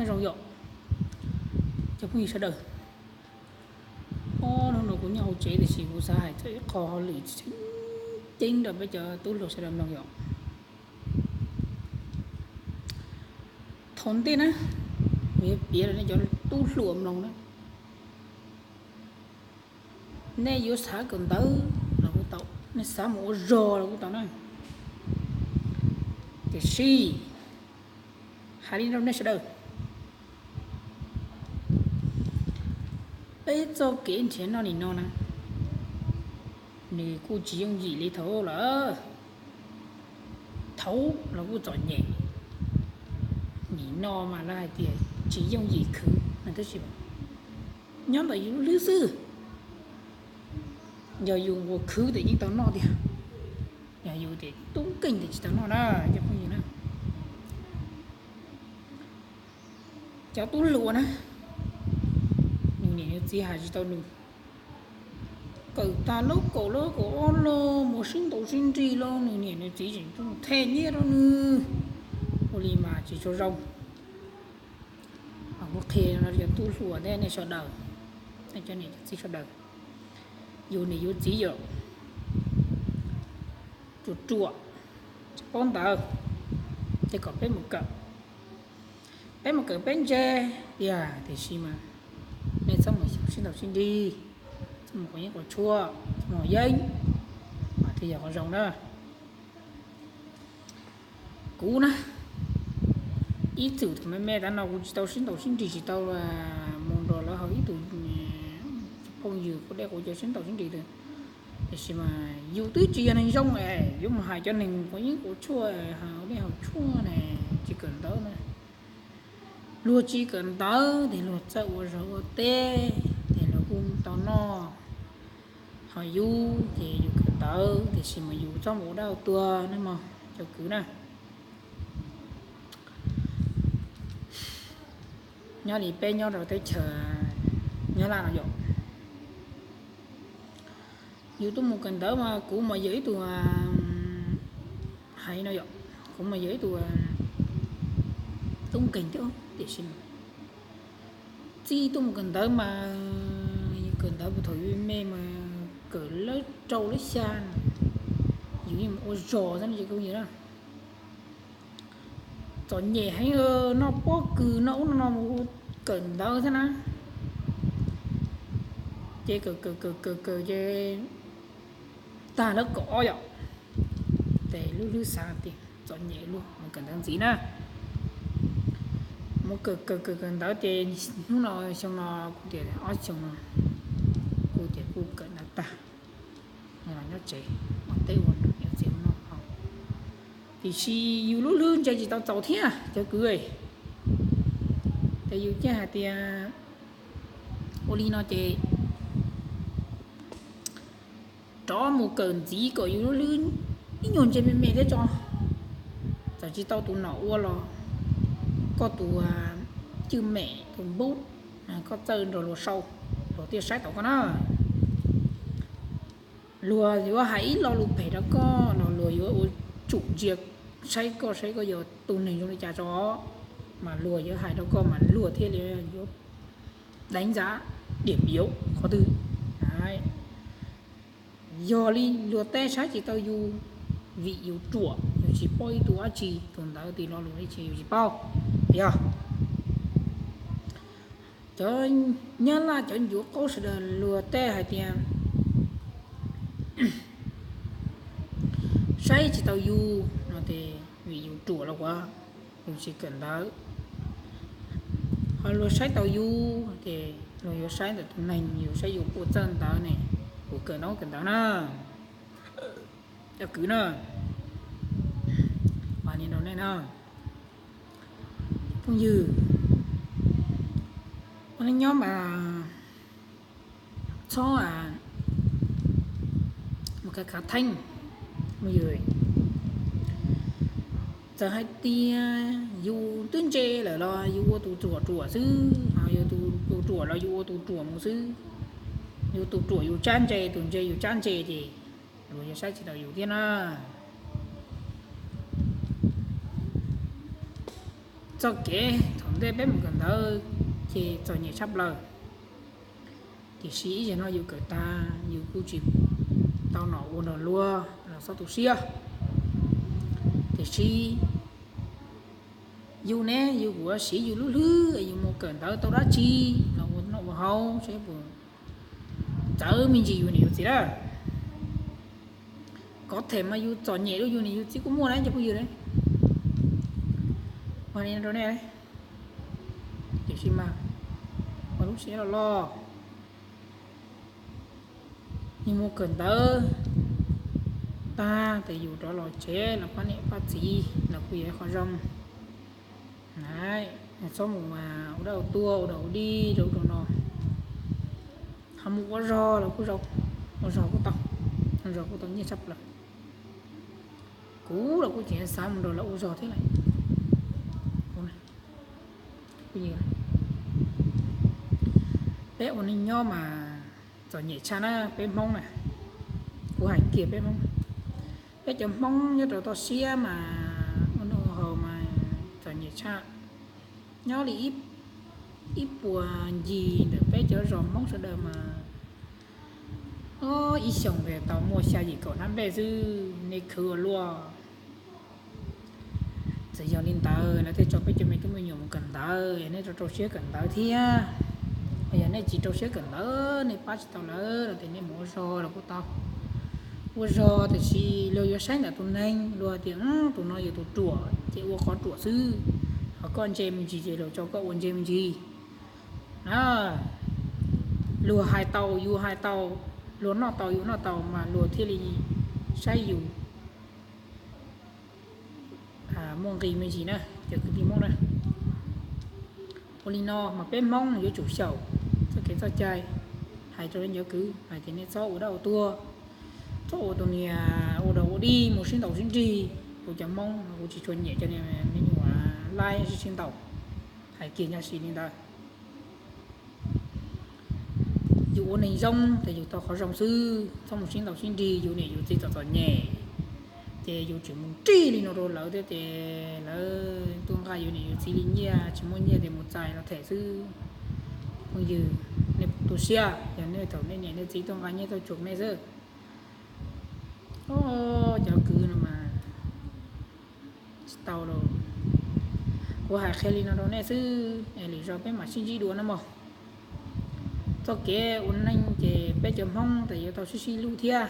Zoo yom, cov phooj ywg sawv daws. Ob hnub no kuv nyob hauv tsev tiam sis kuv xav hais txog ib qho hauj lwm tseem ceeb rau peb cov tub hluas sawv daws mloog yom. Thaum ntej na, kuv yuav piav rau nej cov tub hluas mloog na. Nej yuav xav kawm ntawv los kuj tau, nej xav mus ua zog los kuj tau na. Tiam sis hais li rau nej sawv daws, peb txoj kev nrhiav noj nim no na, nws kuj tsis yooj yim li thaum lawm. Thaum los kuj txom nyem, nim no mas lawv hais tias tsis yooj yim khwv no tab sis nyob ntawm yus lub hlwb xwb, yog yus nquas khwv tes yeej tau noj tiag, yog yus tes tub nkeeg tes tsis tau noj na cov phooj ywg na. Cov tub hluas na, nws niam nws txiv hais tsis tau nws, kawm tag lub kaum lub kaum ob los mus sib ntaus sib nrig los nws niam nws txiv tseem tuaj them nyiaj rau nws, ua li mas tsis tshua zoo. Kuv qhia no cov tub hluas thiab nej sawv daws, nej cov niam cov txiv sawv daws, yus niam yus txiv yom, ruam ruam tsis paub ntawv, ces kom peb mus kawm, peb mus kawm peb ntse tiag, tiam sis mas nej txhob mus xyaum sib ntaus sib nrig, txhob mus quav yeeb quav tshuaj, txhob mus yeeb, mas thiaj yog qhov zoo na. Kuv na, ib txwm thaum me me tas no kuv tsis tau sib ntaus sib nrig, tsis tau mus nrog lawv haus ib tug phooj ywg quav dej quav cawv sib ntaus sib nrig li. Tiam sis mas yus twb tsis yog neeg zoo es yuav mus hais cov neeg quav yeeb quav tshuaj, haus dej haus tshuaj ne, tsis kawm ntawv na. Luag tsis kawm ntawv ces luag txawj ua zog ua teb ces luag kuj tau noj. Ho yus ces yus kawm ntawv tiam sis mas yus txhob mus ua dab ua tuag ne mog cov kwv na. Nyob li peb nyob rau teb chaws Nyab Laj no yom, yus tuaj mus kawm ntawv mas kuv mas yog ib tug, hais no yom, kuv mas yog ib tug tub nkeeg thiab tiam sis txij tuaj mus kawm ntawv mas yus kawm ntawv puag thaum yus me mas kawm lab rau lab xya no, yus yeej mus ua zog xwb no ces kuj yog na. Txom nyem heev, noj pob kws noj ub noj no mus kawm ntawv thiab na. Ces kawm kawm kawm kawm kawm ces tag lab kaum ob yom, ces lub hlwb xav tias txom nyem luaj mus kawm ntawv ntxiv na. Mus kawm kawm kawm kawm ntawv ces hnub no xyoo no kuv tias ob xyoo no kuv tias kuj kawm ntawv tag, los nyob tsev ua teb ua niam txiv ua noj haus. Tiam sis yus lub hlwb ntse tsis tau txaus thiab cov kwv, ces yus thiaj hais tias ua li no ces rov mus kawm ntxiv kom yus lub hlwb ib nyuag ntse me me thiab tso. Txawm tsis tau tus nom ua los koj tus cwj mem tus npub, koj txawj nrog luag sau, luag thiaj saib tau koj na. Luag yuav hais ib lo lus phem rau koj los luag yuav ua tsum ntsia saib koj, saib koj yog tus neeg zoo li cas tso, mas luag yuav hais rau koj mas luag thiaj li yuav đánh giá điểm yếu qhov twg. Yog li luag teb saib tsis tau yus vim yus ruam, yus tsis paub ib tug dab tsi, tus ntawd tis lo lus dab tsi yus tsis paub. Yog cov Nyab Laj cov ncuav qaub sawv daws luag teb hais tias saib tsis tau yus no ces vim yus ruam los kuav, yus tsis kawm ntawv. Ho luag saib tau yus ces luag yuav saib ntawm tus neeg, yus saib yus puas txawj ntawv ne, puas kawm ntaub kawm ntawv na. Cov kwv na, hais li rau nej na, phooj ywg, ua neej nyob mas txhob mus khav khav theeb, phooj ywg. Txawm hais tias yus twb ntse lawm los yus ua tus ruam ruam xwb, ho yus tus ruam los yus ua tus ruam mus xwb. Yus tus ruam yus tsab ntse, tus ntse yus tsab ntse ces luag yuav saib tsis tau yus thiab na. Txoj kev thaum Tej peb mus kawm ntawv ces txom nyem tshaj plaws. Tiam sis ib zaug no yus kawm tag yus kuj tsis tau nom ua nrog luag los txhob tu siab. Tiam sis yus ne, yus kuj siv yus lub hlwb yus mus kawm ntawv tau dab tsi los ua noj ua haus seb puas txawv me ntsis yus niam yus txiv lawm. Kov them mas yus txom nyem rau yus niam yus txiv kuj muaj na cov phooj ywg. Ua li no rau nej, tiam sis mas ua lub siab loj loj, yus mus kawm ntawv tag ces yus rov los tsev los pab niam pab txiv los kuj yog ib qho zoo. Txhob mus ua dab ua tuag ua dog ua dig rau ub rau no. Ho mus ua zog los kuj zoo, ua zog kuj tau, ua zog kuj tau nyiaj tshaj plaws. Kuv los kuj tseem xav mus nrog lawv ua zog thiab lawm. Peb ua neej nyob mas txom nyem tshaj na peb Hmoob na. Kuv hais kiag peb Hmoob, peb cov Hmoob nyob rau toj siab mas ua noj ua haus mas txom nyem tshaj. Nyob li ib puas ncig ntawm peb cov zos Hmoob sawv daws mas ib xyoos tau muaj xya yim kaum hnab nplej xwb, nej khwv ua luaj. Txawm yog li ntawd lawv thiaj tso peb cov me tub me nyuam mus kawm ntawv, nej rau rau siab kawm ntawv thiab. Yog nej tsis rau siab kawm ntawv nej pab tsis tau lawv los tias nej mus ua zog los kuj tau. Ua zog tiam sis luag yuav saib ntawm tus neeg, luag tias tus no yog tus ruam ces ua qhov ruam xwb. Ho koj ntse me ntsis ces luag tso koj ua ntse me ntsis na. Luag hais tau yus hais tau, luag noj tau yus noj tau mas luag thiaj li saib yus muaj nqis me ntsis na cov kwv tij Hmoob na. Ua li no mas peb Hmoob yuav tsum xyaum txoj kev txoj cai, hais rau nej cov kwv hais tias nej txhob ua dab ua tuag, txhob ua tus niag ua dog ua dig mus sib ntaus sib nrig. Kuv cov Hmoob kuv tsis tshua nyiam cov niag me nyuam laib sib sib ntaus, hais kiag ncaj sim li ntawd. Yus ua neeg zoo ces yus tau qhov zoo xwb, txhob mus sib ntaus sib nrig yus niam yus txiv txom txom nyem. Ces yus tseem mus nrig li no rau lawv thiab ces lawv tuaj nqa yus niam yus txiv li nyiaj, tsis muaj nyiaj ces mus txais los them xwb. Phooj ywg, nej tu siab yog nej thaum nej niam nej txiv tuaj nqa nyiaj tuaj tsuam nej xwb. Cov kwv no mas tsis tau lauj. Kuv hais qhia li no rau nej xwb es lwm zaus peb mam sib ntsib dua na mog. Txoj kev ua neej ces peb cov Hmoob ces yuav tau sib sib hlub thiab.